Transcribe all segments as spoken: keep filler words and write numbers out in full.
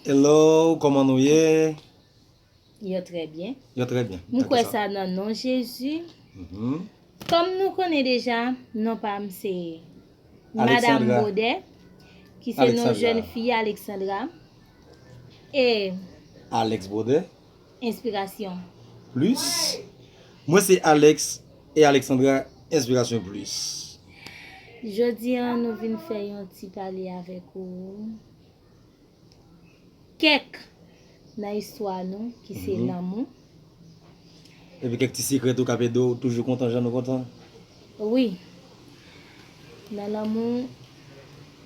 Hello, kòman nou ye? Yo trè byen. Yo trè byen. M kwè sa nan non Jezi. Kòm nou konnen deja, non pa m se Madanm Brodè, ki se non jèn fi Alexandra. E Alex Brodè. Inspirasyon. Plis. Mwen se Alex e Alexandra Inspirasyon Plis. Jodi an nou vin fè yon ti pale avèk ou. Kèk nan istwa nou ki se lanmou. Epi kèk ti sekrè tou k ap ede w toujou kontan jan nou kontan. Wi. Nan lanmou,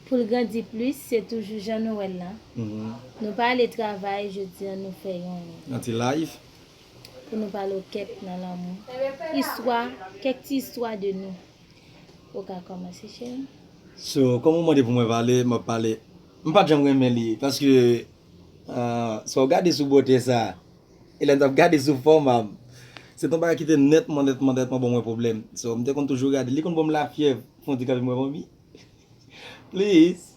pou l grandi plis, se toujou jan nou wè l la. Nou pa ale travay, jodi an nou fè yon Yon ti live. Pou nou pale w kèk nan lanmou. Istwa, kèk ti istwa de nou. Ou ka kòmanse, cheri. So, kòm ou mande pou mwen pale, m ap pale. M pa t janm renmen li, paske uh, sa w gade sou bote sa, e lè m t ap gade sou fòm a m, se t yon bagay ki te nètman, nètman, nètman ban mwen pwoblèm. So, m te konn toujou gade, li konn ban m lafyèv, fè yon ti kanpe mwen manmi. Please.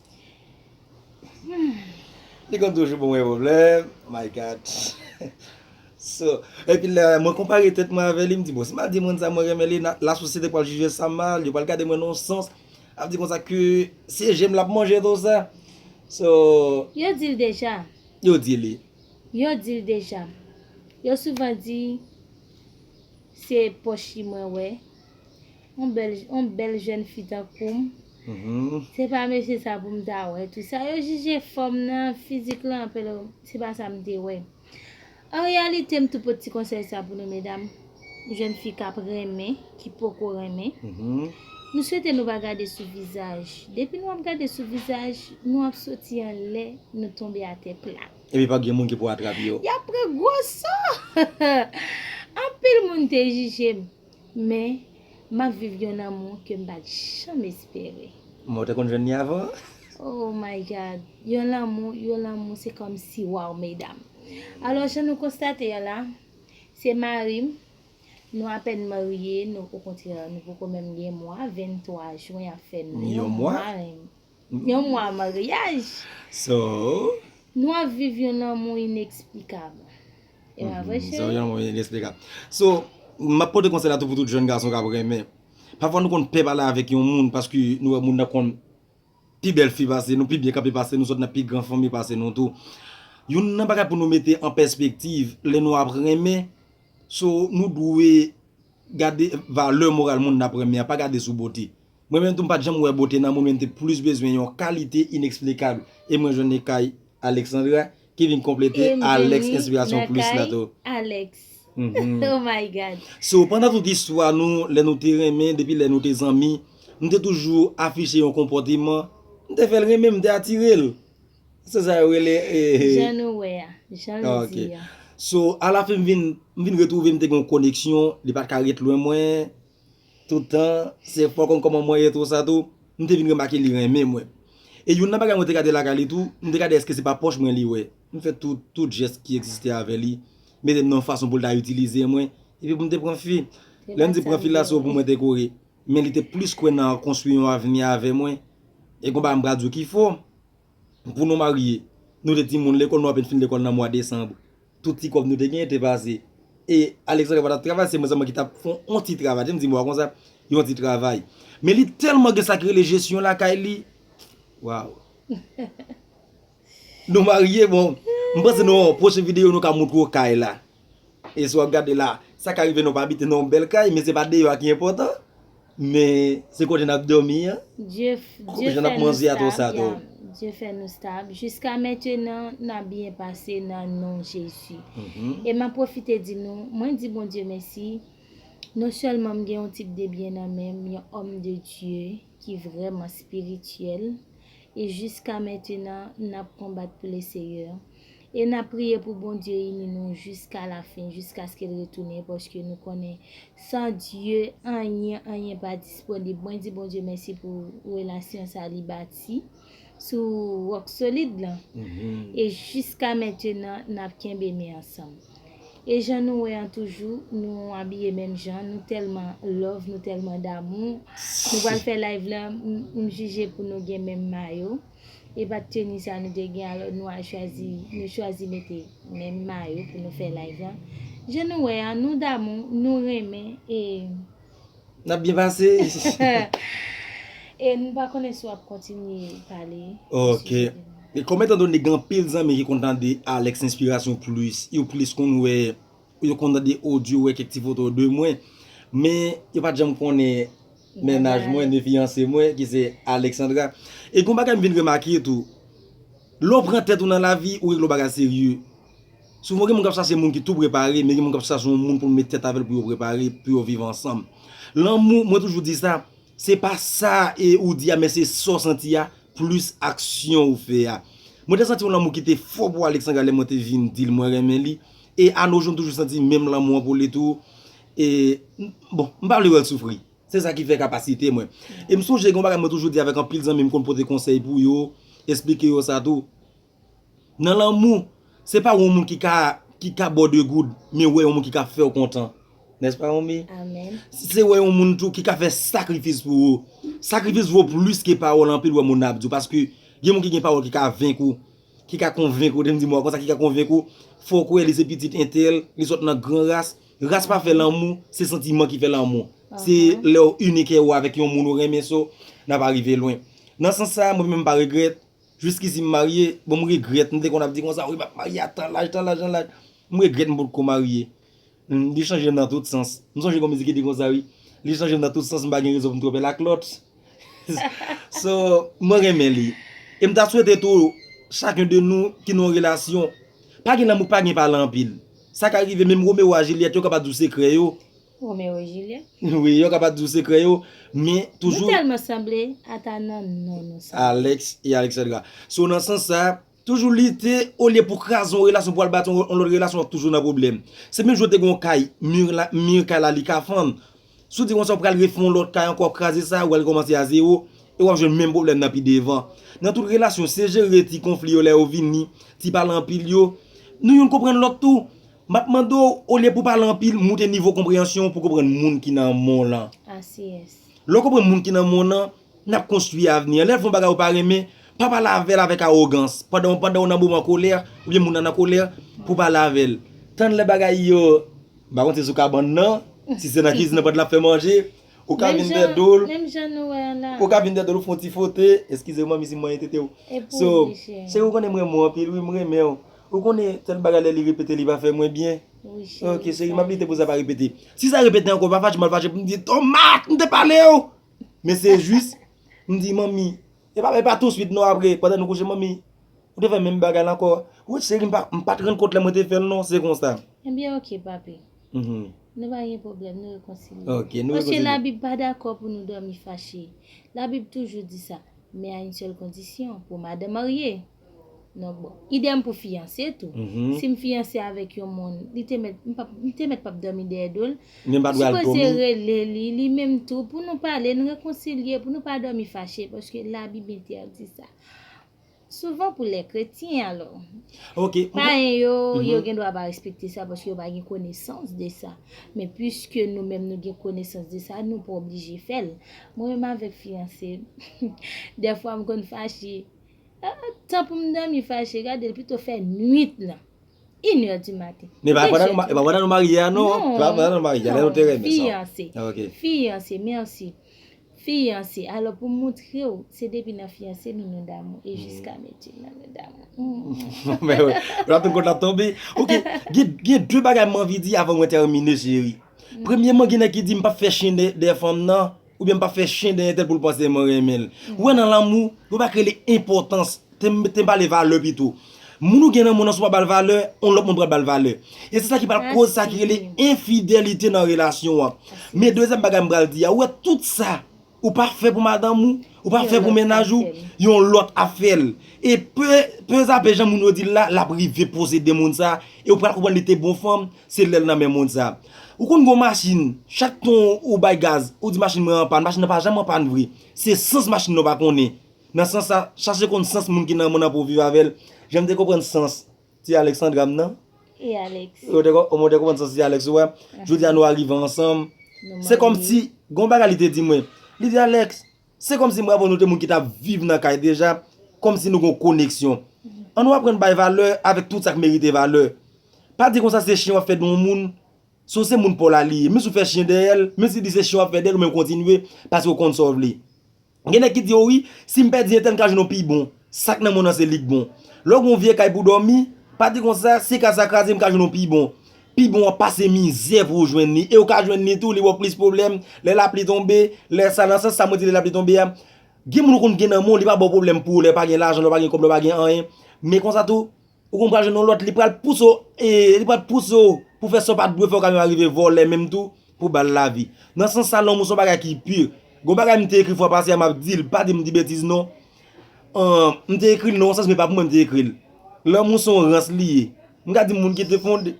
Li konn toujou ban mwen pwoblèm. My God. So, epi lè mwen konpare tèt mwen avè li, m di, bon, si m al di moun sa mwen renmen li, la sosyete pral jije sa mal, yo pral gade mwen nan yon sans, ap di konsa ke se je m l ap manje tou sa. So, yo di l deja. Yo di li. Yo di l deja. Yo souvan di se pòch li mwen wè. Yon bèl, yon bèl jèn fi tankou m. Se pa mesye sa pou m ta wè. Tou sa yo jije fòm nan, fizik lan, anpil, se pa sa m te wè. An reyalite, m tou pot ti konsèy sa pou nou, medam. Jèn fi k ap renmen, ki poko renmen. Nou swete nou pa gade sou vizaj. Depi nou ap gade sou vizaj, nou ap soti anlè, nou tonbe atè plat. Epi pa gen moun ki pou atrape yo. Y ap pran gwo so. Anpil moun te jije m. Men, m ap viv yon lanmou ke m pa t janm espere. Mwen te konn jwenn li avan? Oh my God. Yon lanmou, yon lanmou, se kòmsi, waw, medam. Alò, jan nou konstate a la, se mari m, nou apèn marye, nou okontrè, nou poko menm gen mwa, venntwa jen ap fè nou Yon mwa? Yon mwa maryaj. So, Nou ap viv yon lanmou ineksplikab. E pa vre, se cheri? Yon lanmou ineksplikab. So, m ap pote konsèy la tou pou tout jèn gason k ap renmen. Pafwa nou konn pè pale avèk yon moun paske nou wè moun nan konn pi bèl fi pase nou, pi byen kanpe pase nou, sot nan pi gran fanmi pase nou tou. Youn nan bagay pou nou mete an pèspektiv, lè nou ap renmen, so nou dwe gade valè moral moun n ap renmen an, pa gade sou bote. Mwen menm tou m pa t janm wè bote nan moun, men m te plis bezwen yon kalite ineksplikab. E mwen jwenn li kay Alexandra, ki vin konplete Alex Inspirasyon Plis la tou. Alex. Oh my God. So, pandan tout istwa nou, lè nou te renmen, depi lè nou te zanmi, nou te toujou afiche yon konpòteman. M te fè l renmen m, m te atire l. Se sa yo rele. Jan nou wè a, jan l di a. So, alafen m vin, m vin retwouve m te gen yon koneksyon, li pa t ka ret lwen mwen. Toutan, se fò konn kòman mwen ye tou sa tou, m te vin remake li renmen mwen. E youn nan bagay mwen te gade lakay li tou, m te gade èske se pa pòch mwen li wè. M fè tout, tout jès ki egziste avè li, mete m nan yon fason pou l ta itilize mwen, epi pou m te pran fi. Lè m di pran fi la, se pou mwen te kore. Men li te plis kwè nan konstwi yon avni avè mwen. E gon bagay m pral di w ki fo. Pou nou marye, nou te timoun lekòl, nou apèn fin lekòl nan mwa desanm. Tout ti kòb nou te genyen te pase. E Alexandra pa t ap travay, se mwen sèlman ki t ap fè yon ti travay. Jan m di mwen konsa, yon ti travay. Men li tèlman gen sa ki rele jesyon lakay li. Waw. Nou marye, bon. M panse nan yon pwochen videyo nou ka montre w kay la. E si w ap gade la, sa ka rive nou pa abite nan yon bèl kay, men se pa deyò a ki enpòtan. Men se kote n ap dòmi an. Dye, Dye fè nou stab. Dye fè nou stab. Jiska mentenan, n ap byen pase nan non Jezi. E m ap pwofite di nou, mwen di Bondye mèsi. Non sèlman m gen yon tit de byen nan men m, yon homme de Dieu ki vrèman espirityèl. E jiska mentenan, n ap konbat pou le Seyè. E n ap priye pou Bondye ini nou jiska lafen, jiskaske l retounen, paske nou konnen san Dye, anyen, anyen pa disponib. Mwen di Bondye mèsi pou relasyon sa li bati sou wòk solid lan. E jiska mentenan, n ap kenbe men ansanm. E jan nou wè an toujou, nou abiye menm jan, nou tèlman love, nou tèlman damou. Nou pral fè live la, m, m jije pou nou gen menm mayo. E pa t teni sa nou te gen, alò nou al chwazi, nou chwazi mete menm mayo pou nou fè live la. Jan nou wè a, nou damou, nou renmen, e N ap byen pase. E nou pa konnen si w ap kontinye pale. Ok. E kòm etan done gen anpil zanmi ki konn tande Alex Inspiration plis, yo plis konn wè, yo konn tande odyo, wè kèk ti foto de mwen. Men yo pa t janm konnen mennaj mwen, ni fiyanse mwen, ki se Alexandra. E gon bagay m vin remake tou. Lè w pran tèt ou nan lavi, ou regle yon bagay serye. Souvan gen moun k ap chache moun ki tou prepare, men gen moun k ap chache yon moun pou l met tèt avè l pou yo prepare, pou yo viv ansanm. Lanmou, mwen toujou di sa, se pa sa e ou di a, men se sa w santi a, plis aksyon ou fè a. Mwen te santi yon lanmou ki te fò pou Alexandra lè mwen te vin di l mwen renmen li. E a nos jours, m toujou santi menm lanmou an pou li tou. E, bon, m pa vle wè l soufri. Se sa ki fè kapasite mwen. E m sonje gen yon bagay mwen toujou di avèk anpil zanmi m konn pote konsèy pou yo, eksplike yo sa tou. Nan lanmou, se pa yon moun ki ka, ki ka ba w de goud, men wè yon moun ki ka fè w kontan. Nèspa, Omi? Amèn. Se wè yon moun tou ki ka fè sakrifis pou ou. Sakrifis vo plis ke pawòl anpil wè moun ap di w. Paske gen moun ki gen pawòl ki ka venk ou, ki ka konvenk ou, te m di mwen konsa, ki ka konvenk ou, fò w kwè li se pitit entèl, li sot nan gran ras. Ras pa fè lanmou, se santiman ki fè lanmou. Se lè w ini kè ou avèk yon moun ou renmen, so, n ap rive lwen. Nan sans sa, mwen menm m pa regrèt, jiskizi m marye, bon, m regrèt, m te konn ap di konsa, wi, m ap marye a tan laj, tan laj, tan laj. M regrèt m potko marye. Hmm, li chanje m nan tout sans. M sonje gon mizik ki di konsa, wi. Li chanje m nan tout sans, m pa gen rezon pou m twonpe l ak lòt. So, mwen renmen li. E m ta swete tou, chacun de nous ki nan yon relasyon, pa gen lanmou, pa gen pale anpil. Sa ka rive, menm Romeo a Juliet, yo ka pa di w sekrè yo. Romeo e Juliet. Wi, yo ka pa di w sekrè yo, men toujou. Nou tèlman sanble, ata nan non nou sanble. Alex e Alexandra. So, nan sans sa, toujou lite, olye pou kraze yon relasyon, pou al bati yon, yon lòt relasyon, w ap toujou nan pwoblèm. Se menm jan w te gen yon kay, mi la, mi kay la, li ka fann. Si w di konsa, w pral refè yon lòt kay ankò, w ap kraze sa, w al kòmanse a zewo, e w ap jwenn menm pwoblèm nan pi devan. Nan tout relasyon, se jere ti konfli yo lè yo vini, ti pale anpil yo. Nou youn konprann lòt tou. M ap mande w, olye pou pale anpil, moute nivo konpreyansyon w pou konprann moun ki nan men w lan. Asiyès. Lè w konprann moun ki nan men w lan, n ap konstwi avni an. Lè l fè yon bagay ou pa renmen, pa pale avè l avèk awogans. Pandan, pandan w nan moman kolè, oubyen moun nan nan kolè, pou pale avè l. Tann lè bagay yo, m pa konn si sou kabann nan, si se nan kizin nan pandan l ap fè manje, ou ka vin dèyè do l. Menm jan nou wè a la. Ou ka vin dèyè do l, ou fè yon ti fote, eskize w manmi si m manyen tete w. So, cheri, ou konnen m renmen w anpil, wi, m renmen w. Ou konnen tèl bagay lè li repete, li pa fè mwen byen. Ok, cheri, m ap lite pou sa pa repete. Si sa repete ankò, pa fache, m al fache pou m di, tomat, m te pale w! Men se jis, m di, manmi, e pa, e pa touswit non, apre, pandan nou kouche, manmi, ou te fè menm bagay la ankò. Wi, cheri, m pa, m pa t rann kont lè mwen te fè l non, se konsa. Ebyen, ok, papi. Nou pa gen pwoblèm, nou rekonsilye. Ok, nou rekonsilye. Paske Labib pa dakò pou nou dòmi fache. Labib toujou di sa, mais à une seule condition, pou madan marye. Non, bon. Idèm pou fiyanse tou. Si m fiyanse avèk yon moun, li te mèt, m p ap, m te mèt p ap dòmi dèyè do l. M pa dwe al sipoze dòmi. Rele li, li menm tou, pou nou pale, n rekonsilye, pou nou pa dòmi fache, paske Labib entèdi sa. Souvan pou lè kretyen, alò. Ok. Payen yo, yo gen dwa pa respekte sa, paske yo pa gen konesans de sa. Men piske nou menm nou gen konesans de sa, nou pa oblije fè l. Mwen menm avèk fiyanse m, dèfwa m konn fache. Ah, tan pou m dòmi fache, gade l pito fè nwit lan. Inè di maten. Men pa pandan nou ma-, e pa pandan nou marye a non. Non, pa pandan nou marye a, lè nou te renmen sa. Fiyanse. Ok. Fiyanse, mèsi. Fiyanse. Alò pou m montre w, se depi nan fiyanse nou, nou damou e jiska mentnan nou damou. Men wi, l ap tonbe, l ap tonbe. Ok, gen, gen de bagay m anvi di avan mwen tèmine, cheri. Premyèman, gen nèg ki di m p ap fè chen dèyè, dèyè fanm nan. Oubyen m pa fè chen dèyè entèl pou l panse mwen renmen l. Ou wè nan lanmou, yo pa k rele enpòtans, te m, te m pale valè pito. Moun ou gen nan moun nan, si w pa ba l valè, yon lòt moun pral ba l valè. E se sa ki pral koz sa ki rele enfidèlite nan relasyon an. Men dezyèm bagay m pral di a, ou wè tout sa ou pa fè pou madanm ou, ou pa fè pou mennaj ou, yon lòt ap fè l. E pe, pe zape jan moun yo di l la, l ap rive posede moun sa, e ou pral konprann li te bon fanm, se lè l nan men moun sa. Ou konn gon machin, chak tan ou bay gaz, ou di machin mwen an pàn, machin nan pa janm an pàn vre. Se sans machin nan ou pa konnen. Nan sans sa, chache konn sans moun ki nan moun nan pou w viv avè l. Jan m te konprann sans ti Alexandra m nan. E Alex. Ou te kon-, ou te konprann sans ti Alex ou wè. Jodi a nou arive ansanm. Se kòmsi, gon bagay li te di mwen. Li di, Alex, se kòmsi m raple w nou te moun ki t ap viv nan kay deja. kòmsi nou gen yon koneksyon. Ann nou aprann bay valè avèk tout sa k merite valè. Pa di konsa se chen w ap fè de yon moun, si w se moun pa w la li ye. Menm si w fè chen dèyè l, menm si w di se chen w ap fè dèyè l, ou menm kontinye, paske w konn sa w vle. Gen nèg ki di, o wi, si m pèdi entèl, m ka jwenn yon pi bon. Sa k nan men w nan se li k bon. Lè w gen yon vye kay pou w dòmi, pa di konsa, si kay sa kraze, m ka jwenn yon pi bon. Pi bon an pase mizè pou w jwenn li. E w ka jwenn li tou, li ba w plis pwoblèm. Lè lapli tonbe, lè sa, nan sans sa mwen di lè lapli tonbe a, gen moun ou konn gen nan men w, li pa ba w pwoblèm pou ou, lè w pa gen lajan, lè w pa gen kòb, lè w pa gen anyen. Men konsa tou, ou konn pral jwenn yon lòt, li pral pouse w, e, li pral pouse w pou fè sa w pa t dwe fè, w ka menm arive vòlè menm tou, pou ba l lavi. Nan sans sa, lanmou se yon bagay ki pi. Gon bagay m te ekri fwa pase a, m ap di l, pa di m di betiz non. Ahn, m te ekri l nan yon sans, men pa pou mwen m te ekri l. Lanmou se yon rans li ye. M ka di moun ki te fonde.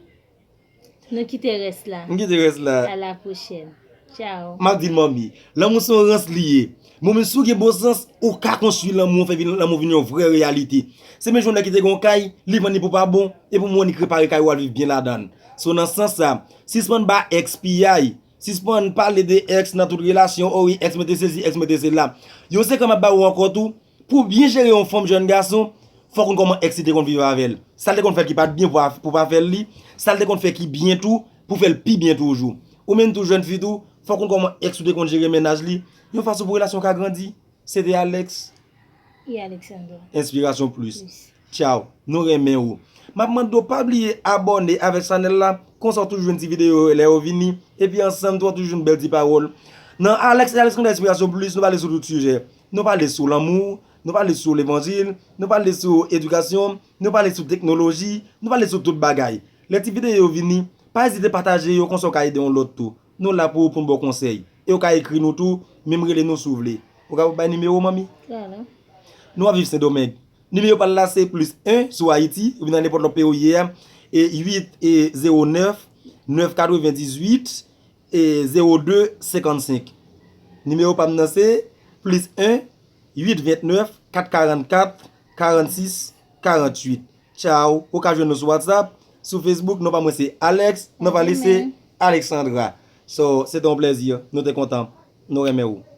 Nou kite rès la. M kite rès la. A la pwochèn. Tchao. M ap di l manmi. Lanmou se yon rans li ye. Bon, men si w gen bon sans, ou ka konstwi lanmou, fè vin, lanmou vin yon vrè reyalite. Se menm jan yon nèg ki te gen yon kay, li vann li pou pa bon, e pou moun ki repare kay ou al viv byen ladan l. So, nan sans sa, sispann ba èks piyay, sispann pale de èks nan tout relasyon, o wi, èks mwen te sesi, èks mwen te sela. Yon sekrè m ap ba ou ankò tou, pou w byen jere yon fanm jèn gason, fò w konn kòman èks li te konn viv avè l. Sa l te konn fè l ki pa t byen pou, pou pa fè l li, sa l te konn fè ki byen tou, pou fè l pi byen toujou. Ou menm tou jèn fi tou, fò w konn kòman èks ou te konn jere mennaj li, yon fason pou relasyon ka grandi. Se te Alex. E Alexandra. Inspiration Plus. Plus. Tchao. Nou renmen ou. M ap mande w pa bliye abòne avèk chanèl la. Konsa w toujou jwenn ti videyo yo lè yo vini. Epi ansanm tou w toujou jwenn bèl ti pawòl. Nan Alex e Alexandra Inspiration Plus, nou pale sou tout sijè. Nou pale sou lanmou, nou pale sou levanjil, nou pale sou edikasyon, nou pale sou teknoloji, nou pale sou tout bagay. Lè ti videyo yo vini, pa ezite pataje yo konsa w ka ede yon lòt tou. Nou la pou ou, pou n ba w konsèy. E w ka ekri nou tou, menm rele nou si w vle. Ou ka bay nimewo, manmi? Vwala. Nou ap viv Sendomeng. Nimewo pa l la se plis en sou Ayiti, oubyen nan nenpòt lòt peyi w ye a, e uit e zewo nèf, nèf katrevendizuit, e zewo de senkannsenk. Nimewo pa m nan se plis en, uit vennèf, kat karannkat, karannsis, karannwit. Tchao. Ou ka jwenn nou sou WhatsApp, sou Facebook, non pa mwen se Alex, non pa li se Alexandra. So, se te yon plèzi, nou te kontan, nou renmen ou.